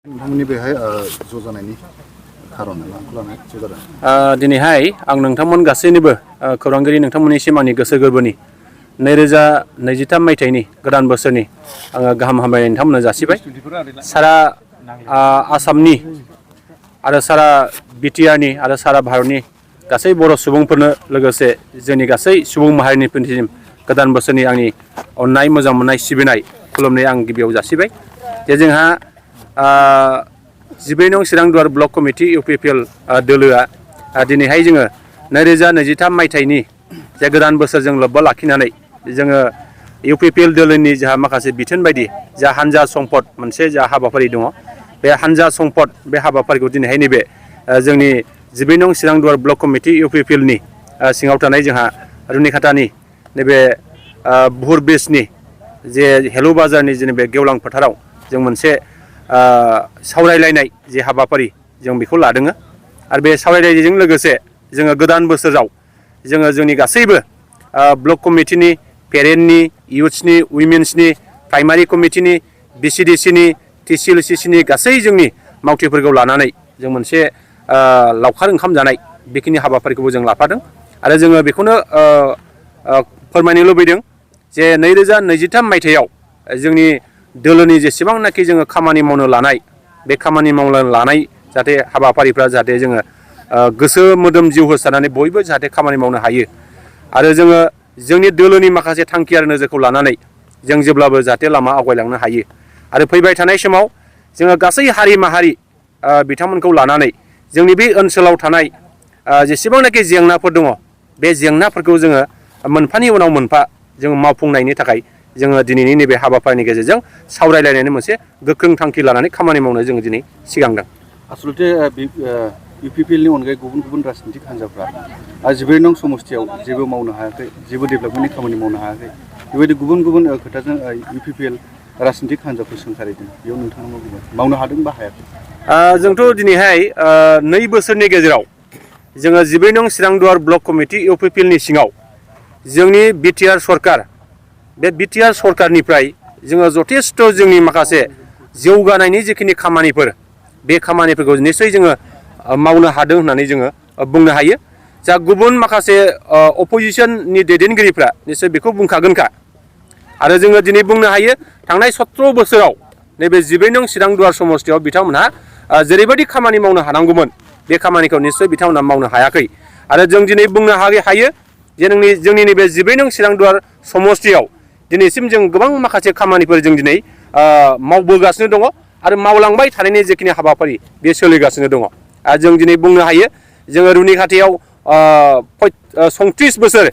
नोंथांमोननि बेहाय ज' जानायनि खार'ना माखौ लानानै ज' जादों? दिनैहाय आं नोंथांमोन गासैनिबो खौरांगिरि नोंथांमोननिसिम आंनि गोसो गोरबोनि 2023 मायथाइनि गोदान बोसोरनि आङो गाहाम हामलायनाय नोंथांमोननो जासिबाय। सारा आसामनि आरो सारा बिटिआरनि आरो सारा भारतनि गासै बर' सुबुंफोरनो लोगोसे जोंनि गासै सुबुं माहारिनिसिम गोदान बोसोरनि आंनि अननाय मोजां मोननाय सिबिनाय खुलुमनाय आं गिबियाव जासिबाय। जे जोंहा 12 नं चिरां दुवार ब्लक कमिटि इउपिपिएल दोलोआ दिनैहाय जोङो 2023 मायथाइनि जे गोदान बोसोरजों लोब्बा लाखिनानै जोङो इउपिपिएल दोलोनि जोंहा माखासे बिथोन बायदि जा हानजा समफद मोनसे जा हाबाफारि दङ, बे हानजा समफद बे हाबाफारिखौ दिनैहाय नैबे जोंनि 12 नं चिरां दुवार ब्लक कमिटि इउपिपिएलनि सिङाव थानाय जोंहा रुनिखातानि नैबे बुहुर ब्रिजनि जे हेलु बाजारनि जेनेबा गेवलां फोथाराव जों मोनसे सावरायलायनाय जे हाबाफारि जों बेखौ लादों। आरो बे सावरायलायनायजों लोगोसे जोङो गोदान बोसोराव जोङो जोंनि गासैबो ब्लक कमिटिनि, पेरेन्टनि, इयुथ्सनि, उइमेन्सनि, प्राइमारि कमिटिनि, बिसिडिसिनि, टिसिएलसिसिनि गासै जोंनि मावथिफोरखौ लानानै जों मोनसे लावखार ओंखाम जानाय बेखिनि हाबाफारिखौबो जों लाफादों। आरो जोङो बेखौनो फोरमायनो लुबैदों जे 2023 मायथाइयाव जोंनि दोलोनि जेसेबांनाखि जोङो खामानि मावनो लानाय बे खामानि मावनो लानाय जाहाथे हाबाफारिफ्रा जाहाथे जोङो गोसो मोदोम जिउ होसारनानै बयबो जाहाथे खामानि मावनो हायो। आरो जोङो जोंनि दोलोनि माखासे थांखि आरो नोजोरखौ लानानै जों जेब्लाबो जाहाथे लामा आवगायलांनो हायो। आरो फैबाय थानाय समाव जोङो गासै हारि माहारि बिथांमोनखौ लानानै जोंनि बे ओनसोलाव थानाय जेसेबांनाखि जेंनाफोर दङ, बे जेंनाफोरखौ जोङो मोनफानि उनाव मोनफा जों मावफुंनायनि थाखाय जोङो दिनैनि नैबे हाबाफारिनि गेजेरजों सावरायलायनायनि मोनसे गोख्रों थांखि लानानै खामानि मावनो जोङो दिनै सिगांदों। आसलते इउपिपिएलनि अनगायै गुबुन गुबुन राजनीतिक हान्जाफ्रा 12 नं समस्तियाव जेबो मावनो हायाखै, जेबो डेभेलपमेन्टनि खामानि मावनो हायाखै, बेबायदि गुबुन गुबुन खोथाजों इउपिपिएल राजनीतिक हान्जाखौ सोंखारिदों। बेयाव नोंथाङा मा बुङो? मावनो हादों बा हायाखै? जोंथ' दिनैहाय 2 बोसोरनि गेजेराव जोङो 12 नं चिरां दुवार ब्लक कमिटि इउपिपिएलनि सिङाव जोंनि बिटिआर सरकार, बे बिटिआर सरकारनिफ्राय जोङो जथेस्थ' जोंनि माखासे जौगानायनि जिखिनि खामानिफोर बे खामानिफोरखौ निस्सय जोङो मावनो हादों होननानै जोङो बुंनो हायो। जा गुबुन माखासे अपोजिसननि दैदेनगिरिफ्रा निस्सय बेखौ बुंखागोनखा। आरो जोङो दिनै बुंनो हायो थांनाय 17 बोसोराव नैबे 12 नं चिरां दुवार समस्तियाव बिथांमोनहा जेरैबायदि खामानि मावनो हानांगौमोन बे खामानिखौ निस्सय बिथांमोनहा मावनो हायाखै। आरो जों दिनै बुंनो हायो जे जोंनि नैबे 12 नं चिरां दुवार समस्तियाव दिनैसिम जों गोबां माखासे खामानिफोर जों दिनै मावबोगासिनो दङ आरो मावलांबाय थानायनि जेखिनि हाबाफारि बे सोलिगासिनो दङ। आरो जों दिनै बुंनो हायो जोङो रुनिखातायाव 37 बोसोर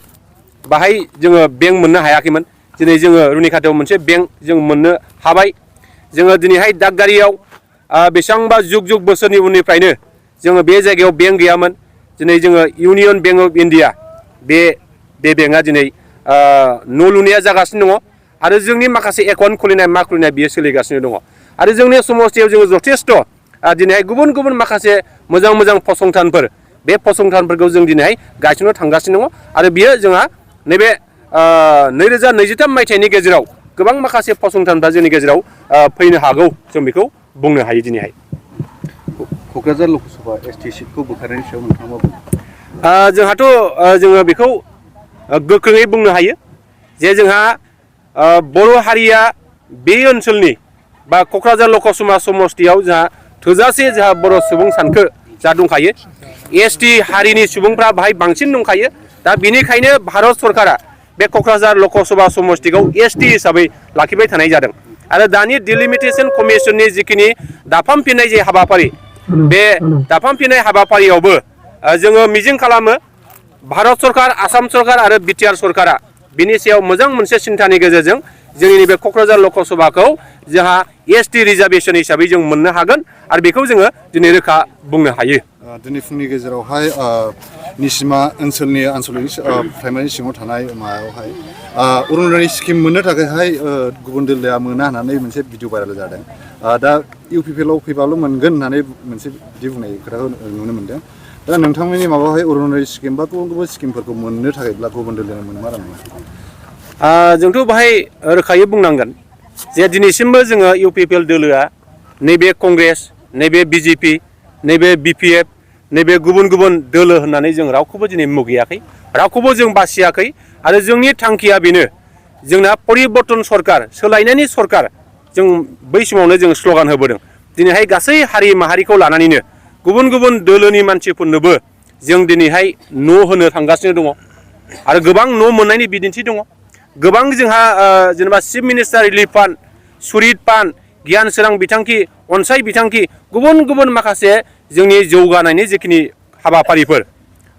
बाहाय जोङो बेंक मोननो हायाखैमोन। दिनै जोङो रुनिखातायाव मोनसे बेंक जों मोननो हाबाय। जोङो दिनैहाय दागगारियाव बेसेबांबा जुग जुग बोसोरनि उननिफ्रायनो जोङो बे जायगायाव बेंक गैयामोन। दिनै जोङो इउनियन बेंक अफ इन्डिया बे बेंकआ दिनै न' लुनाया जागासिनो दङ आरो जोंनि माखासे एकाउन्ट खुलिनाय मा खुलिनाय बियो सोलिगासिनो दङ। आरो जोंनि समस्तियाव जोङो जथेस्थ' दिनैहाय गुबुन गुबुन माखासे मोजां मोजां फसंथानफोर, बे फसंथानफोरखौ जों दिनैहाय गायसननो थांगासिनो दङ। आरो बियो जोंहा नैबे 2023 मायथाइनि गेजेराव गोबां माखासे फसंथानफ्रा जोंनि गेजेराव फैनो हागौ, जों बेखौ बुंनो हायो दिनैहाय। क'क्राझार लकसभा एसटि सिटखौ बोखारनायनि सायाव नोंथाङा मा बुङो? जोंहाथ' जोङो बेखौ गोख्रोङै बुंनो हायो जे जोंहा बर' हारिया बे ओनसोलनि बा क'क्राझार लकसभा समस्तियाव जोंहा थोजासे जोंहा बर' सुबुं सानखो जा दंखायो। एसटि हारिनि सुबुंफ्रा बाहाय बांसिन दंखायो। दा बेनिखायनो भारत सरकारा बे क'क्राझार लकसभा समस्तिखौ एसटि हिसाबै लाखिबाय थानाय जादों। आरो दानि डिलिमिटेसन कमिसननि जिखिनि दाफामफिननाय जे हाबाफारि, बे दाफामफिननाय हाबाफारियावबो जोङो मिजिं खालामो भारत सरकार, आसाम सरकार आरो बिटिआर सरकारा बिनि सायाव मोजां मोनसे सिन्थानि गेजेरजों जोंनि नैबे क'क्राझार लकसभाखौ जोंहा एसटि रिजार्भेसन हिसाबै जों मोननो हागोन आरो बेखौ जोङो दिनै रोखा बुंनो हायो। दिनै फुंनि गेजेरावहाय निसिमा ओनसोलनि आनसलिक प्राइमारि सिङाव थानाय मायावहाय अरुनदय स्किम मोननो थाखायहाय गुबुन दोलोआ मोना होननानै मोनसे भिडिअ भाइरेल जादों। दा इउपिपिएलआव फैबाल' मोनगोन होननानै मोनसे बिदि बुंनाय खोथाखौ नुनो मोनदों। दा नोंथांमोननि माबायावहाय अरुनदय स्किम बा गुबुन गुबुन स्किमफोरखौ मोननो थाखायब्ला गुबुन दोलोआ मोनमा नङा? जोंथ' बाहाय रोखायै बुंनांगोन जे दिनैसिमबो जोङो इउपिपिएल दोलोआ नैबे कंग्रेस नैबे बिजेपि नैबे बिपिएफ नैबे गुबुन गुबुन दोलो होननानै जों रावखौबो दिनै मुगैयाखै रावखौबो जों बासियाखै आरो जोंनि थांखिया बेनो जोंना परिबर्तन सरकार सोलायनायनि सरकार जों बै समावनो जों स्ल'गान होबोदों दिनैहाय गासै हारि माहारिखौ लानानैनो गुबुन गुबुन दोलोनि मानसिफोरनोबो जों दिनैहाय न' होनो थांगासिनो दङ आरो गोबां न' मोननायनि बिदिन्थि दङ गोबां जोंहा जेनेबा chief minister relief fund सुरित fund गियान सोरां बिथांखि अनसाय बिथांखि गुबुन गुबुन माखासे जोंनि जौगानायनि जिखिनि हाबाफारिफोर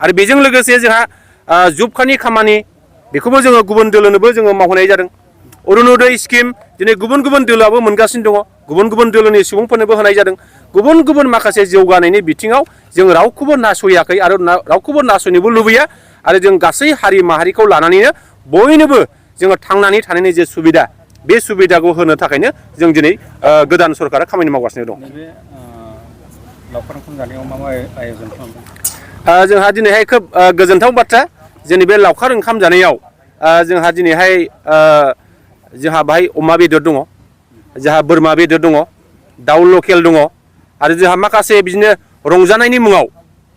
आरो बेजों लोगोसे जोंहा जबखानि खामानि बेखौबो जोङो गुबुन दोलोनोबो जोङो मावहोनाय जादों अरुणोदय स्किम दिनै गुबुन गुबुन दोलोआबो मोनगासिनो दङ गुबुन गुबुन दोलोनि सुबुंफोरनोबो होनाय जादों गुबुन गुबुन माखासे जौगानायनि बिथिङाव जों रावखौबो नासयाखै आरो रावखौबो नासयनोबो लुबैया आरो जों गासै हारि माहारिखौ लानानैनो बयनोबो जोङो थांनानै थानायनि जे सुबिदा बे सुबिदाखौ होनो थाखायनो जों दिनै गोदान सरकारा खामानि मावगासिनो दं लावखार ओंखाम जानायाव मा मा आयोजन खालामदों जोंहा दिनैहाय खोब गोजोनथाव बाथ्रा जोंनि बे लावखार ओंखाम जानायाव जोंहा दिनैहाय जोंहा बाहाय अमा बेदर दङ जोंहा बोरमा बेदर दङ दाउ लकेल दङ आरो जोंहा माखासे बिदिनो रंजानायनि मुङाव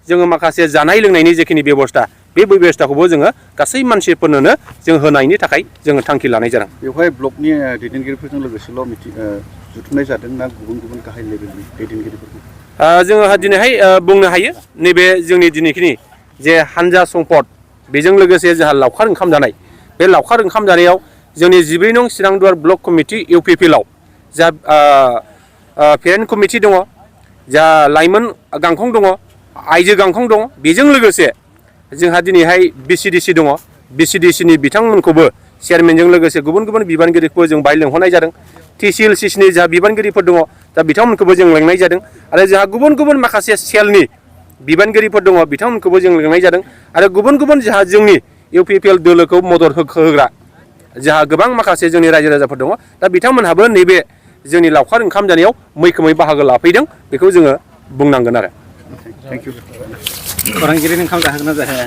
जोङो माखासे जानाय लोंनायनि जेखिनि बेबस्था बे बेबस्थाखौबो जोङो गासै मानसिफोरनोनो जों होनायनि थाखाय जोङो थांखि लानाय जादों बेवहाय ब्लकनि दैदेनगिरिफोरजों लोगोसेल' जुथुमनाय जादों ना गुबुन गुबुन गाहाय लेभेलनि दैदेनगिरिफोरखौ जोङो दिनैहाय बुंनो हायो नैबे जोंनि दिनैखिनि जे हानजा समफद बेजों लोगोसे जोंहा लावखार ओंखाम जानाय बे लावखार ओंखाम जानायाव जोंनि 12 नं चिरांदुवार ब्लक कमिटि इउपिपिएलआव जा पेरेन्ट कमिटि दङ जा लाइमोन गांखं दङ आइजो गांखं दङ बेजों लोगोसे जोंहा दिनैहाय बिसिडिसि दङ बिसिडिसिनि बिथांमोनखौबो चेयारमेनजों लोगोसे गुबुन गुबुन बिबानगिरिखौ जों बाहाय लेंहरनाय जादों टिसिएल सिसिनि जा बिबानगिरिफोर दङ दा बिथांमोनखौबो जों लेंनाय जादों आरो जोंहा गुबुन गुबुन माखासे सेलनि बिबानगिरिफोर दङ बिथांमोनखौबो जों लेंनाय जादों आरो गुबुन गुबुन जोंहा जोंनि इउपिपिएल दोलोखौ मदद होग्रा जोंहा गोबां माखासे जोंनि रायजो राजाफोर दङ दा बिथांमोनहाबो नैबे जोंनि लावखार ओंखाम जानायाव मैखोमै बाहागो लाफैदों बेखौ जोङो बुंनांगोन आरो थेंक इउ खौरांगिरिनि ओंखाम जाहोगोन ना जाहोआ